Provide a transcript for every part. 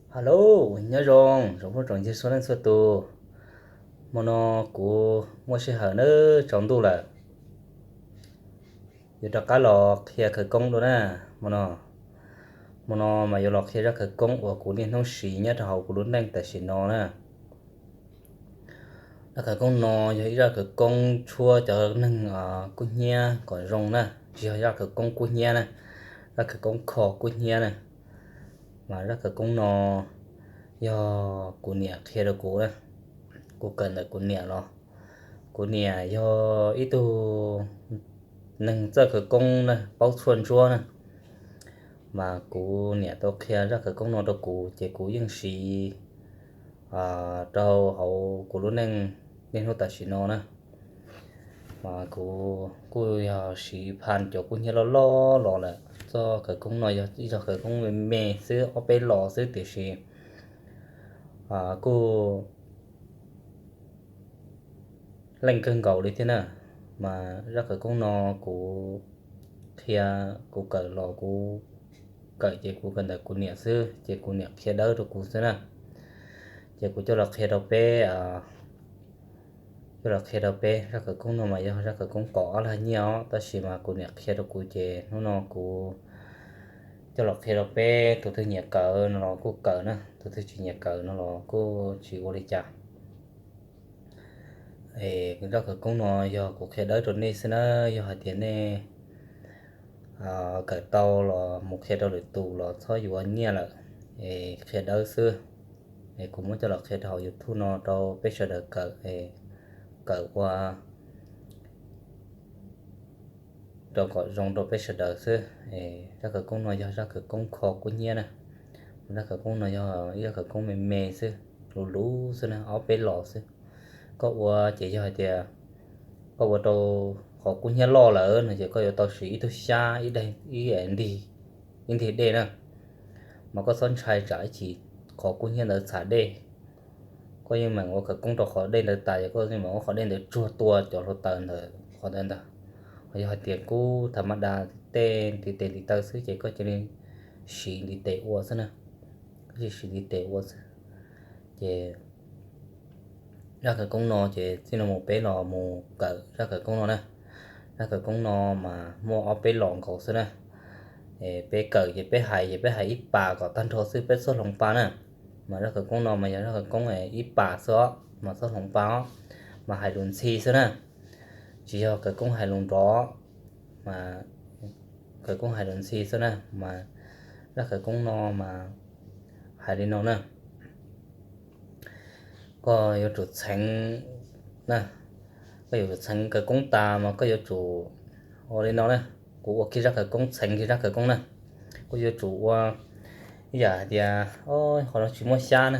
Hello, nyob zoo, tsoom phooj tsoom ywg txhua leej txhua tus. Hmo no kuv muaj sij hawm nawb, tsaus ntuj lawm, yuav rov qab los qhia khawv koob dua na. Hmo no, hmo no mas yuav los qhia zaj khawv koob uas kuv niaj hnub siv nyob rau hauv kuv lub neej tam sim no na. Zaj khawv koob no yog ib zaj khawv koob tshuab cov neeg kub hnyiab kom zoo na, tsis yog zaj khawv koob kub hnyiab na, zaj khawv koob kho kub hnyiab na. Mas zaj khawv koob no yog kuv niam qhia rau kuv na, kuv kawm ntawm kuv niam los. Kuv niam yog ib tug neeg txawj khawv koob na, paub tshuaj ntsuab na. Mas kuv niam tau qhia zaj khawv koob no rau kuv ces kuv yeej siv rau hauv kuv lub neej niaj hnub tam sim no na. Mas kuv kuj yog siv pha cov kub hnyiab loj loj los lawm. Txoj khawv koob no yog ib zaj khawv koob me me xwb, ob peb los xwb, tiam sis kuj leej kawg nkaus li thiab na. Mas zaj khawv koob no kuv qhia, kuv kawm los kuv kawm ces kuv kawm ntawm kuv niam xwb, ces kuv niam qhia dawb rau kuv xwb na. Ces kuv coj los qhia rau peb, coj los qhia rau peb. Zaj khawv koob no mas yog zaj khawv koob kaum ob lag nyiaj os, tab sis mas kuv niam qhia rau kuv ces hnub no kuv coj los qhia rau peb. Tus twg nyiam kawm no los kuj kawm na, tus twg tsis nyiam kawm no los kuj tsis ua li cas. Es zaj khawv koob no yog kuv qhia dawb rau nej xwb na, yog hais tias nej kawm tau los mus qhia rau lwm tus los txhob yuav nyiaj lawm, es qhia dawb xwb. Es kuv muab coj los qhia rau hauv YouTube no rau peb sawv daws kawm, kawm ua rau kom zoo rau peb sawv daws xwb. Zaj khawv koob no yog zaj khawv koob kho kub hnyiab na. Zaj khawv koob no yog ib zaj khawv koob me me xwb, luv luv xwb na, ob peb los xwb. Koj ua ces yog hais tias koj ua rau qhov kub hnyiab loj lawm no ces koj yuav tau siv ib tug xyab, ib daim, ib ntig, ib ntig dej na. Mas koj txhob ntshai tsam ib chim qhov kub hnyiab ntawd txhav dej. Koj yeej meem ua khawv koob rau qhov dej ntawd tas, yog koj yeej meem ua qhov dej ntawd tsuag tua cov hluav taws ntawd qhov ntawd ntag. Ho yog hais tias kub tha ma da, tej ntiv tes ntiv taw xwb ces koj cia li siv ntiv tes ua xwb na. Koj cia li siv ntiv tes ua xwb. Ces zaj khawv koob no ces txij no mus peb los mus kawm zaj khawv koob no na. Zaj khawv koob no mas muaj ob peb los nkaus xwb na. Peb kawm ces peb hais ces peb hais ib pas kom tag nrho xwb, peb txhob hloov pa na. Mas zaj khawv koob no mas yog zaj khawv koob ib pas xwb os, mas txhob hloov pa os. Mas hais lus ntxhi xwb na, tsis yog khawv koob hais lus nrov, mas khawv koob hais lus ntxhi xwb na. Mas zaj khawv koob no mas hais li no na. Koj yuav tsum txheev na, koj yuav tsum txheev khawv koob tas mas koj yuav tsum ua li no na. Kuv ua kiag zaj khawv koob, txheev kiag zaj khawv koob na. Koj yuav tsum ua ib yam hais tias, qhov no tsis muaj xyab na,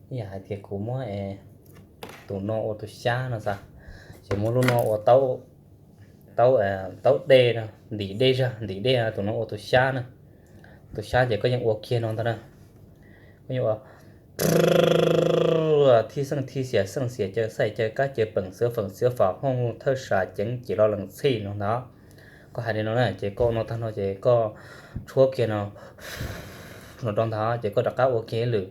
ib yam hais tias kuv muab tus no ua tus xyab no xav, ces muab lub no ua taub, taub dej no, ntim dej zaj, ntim dej tus no ua tus xyab na. Tus xyab ces koj yeej ua kiag no ntag na. Koj yeej ua thib xeej thib xia xeej xia caw xaij caw kab caw peem xwv feem xiav fam hooj thawj sa ceev cia lo lees txhij no ntag. Koj hais li no na ces koj ua no tag no ces koj tshuab kiag no, no rau ntag ces koj rov qab ua kiag ib lwm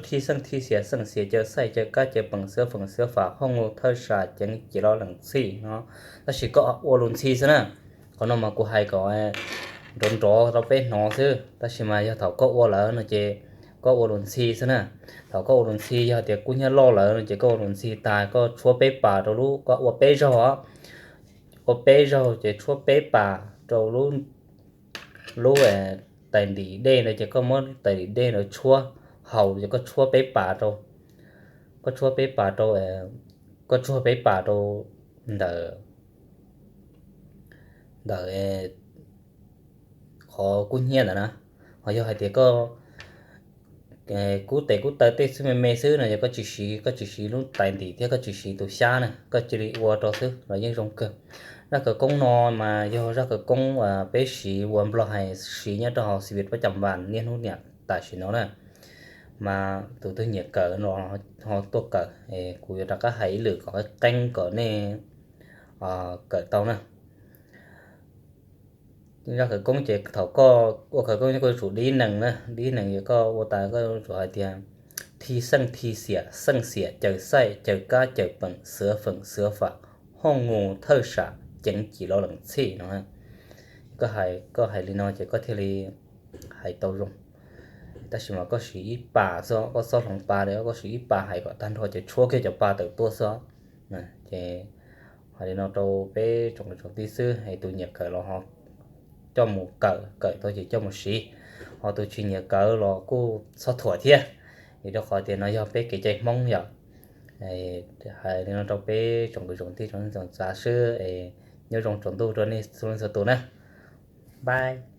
thib xeej thib xia xeej xia caw xaij caw kab caw peem xwv feem xiav fam hooj thawj sa ceev cia lo lees txhij no. Tab sis koj ua lus ntxhi xwb na. Qhov no mas kuv hais kom nrov nrov rau peb hnov xwb, tab sis mas yog thaum koj ua lawm no ces koj ua lus ntxhi xwb na. Thaum koj ua lus ntxhi, yog tias kub hnyiab loj lawm no ces koj ua lus ntxhi tas koj tshuab peb pas rau lub, koj ua peb zaug os. Ua peb zaug ces tshuab peb pas rau lub, lub tais ntim dej ntawd ces koj muab tais ntim dej ntawd tshuab haus ces koj tshuab peb pas rau, koj tshuab peb pas rau, koj tsuag peb pas rau ntawm, ntawm qhov kub hnyiab ntawd na. Ho yog hais tias koj kub tes kub taw tej xwb me me xwb no yog koj tsis siv, koj tsis siv lub tais ntim thiab koj tsis siv tus xyab na, koj cia li ua rau xwb los yeej zoo kawg. Zaj khawv koob no mas yog zaj khawv koob peb siv ua Nplog hais, siv nyob rau hauv xi vis pab cam vas niaj hnub niam tam sim no na. Mas tus twg nyiam kawm no ho tuaj kawm, kuv yuav rov qab hais ib lwm kom qeeb kom nej kawm tau na. Zaj khawv koob ces thaum koj ua khawv koob koj yuav tsum dib nees na, dib nees ces koj ua tas koj yuav tsum hais tias thi xeej thi xiam, xeej xiam caws xaij, caws kab caws peem, xwv feem xwv fam, hooj ngus thawj sam, ceev cim lo leem txhij no. Koj hais, koj hais li no ces koj thiaj li hais tau zoo. Tab sis mas koj siv ib pas xwb, koj txhob hloov pas li, koj siv ib pas hais kom tag nrho ces tshuab kiag cov pas tawm tuaj xwb. Ces hais li no rau peb tsoom kwv tsoom tij xwb, es tus nyiam kawm los ho coj mus kawm, kawm tau ces coj mus siv, ho tus tsis nyiam kawm los kuj txhob thuam thiab, vim rau qhov tias no yog peb kev cai Hmoob yom. Hais li no rau peb tsoom kwv tsoom tij tsoom neej tsoom tsav xwb, nyob zoo tsaus ntuj rau nej txhua leej txhua tus na. Bye.